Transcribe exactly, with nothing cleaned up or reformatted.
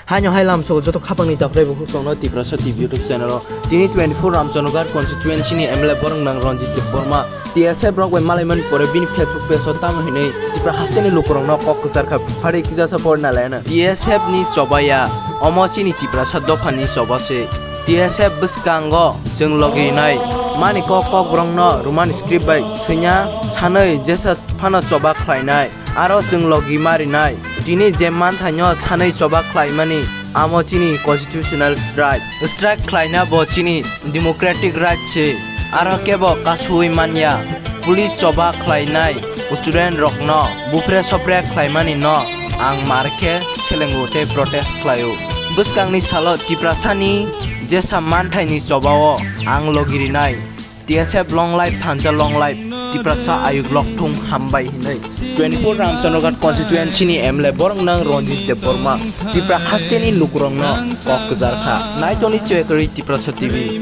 Haino hai lamsao joto khapangni takhwrai bukhuk songno Tiprasa T V YouTube channel o. Tini twenty-four Ramchandragarh constituency ni M L A borok nang Ranjit Debbarma T S F rok bai malaimani pore bini Facebook page o tamo hinwi Tipra hasteni lukurokno kok kwchar kha phari kijasa porna layana. T S F ni chobaya, omo chini Tiprasa dophani choba se. T S F bwskango chwng logi rinai mani kok kokborokno Roman script bai swinya sanwi jesa phano choba khlainai. Aro chwng logi ma rinai. Tini je manthaino sanwi choba khlaimani, amo chini constitutional right. Strike khlaina bo chini democratic right se. Aro kebo kasui manya. Police choba khlainai student rokno bupre sopre khlaimani no ang mar khe selengo tei protest khlaio. Bwskangni salo Tiprasani jesa manthaini chobao ang logi rinai. T S F long life, thansa long life, Tiprasa ayuk lokthung hambai hinwi. Twenty-four Ramchandragarh constituency ni M L A borok nang Ranjit Debbarma, Tipra hasteni lukurokno kok kwchar kha. Naitoni chwekri Tiprasa T V.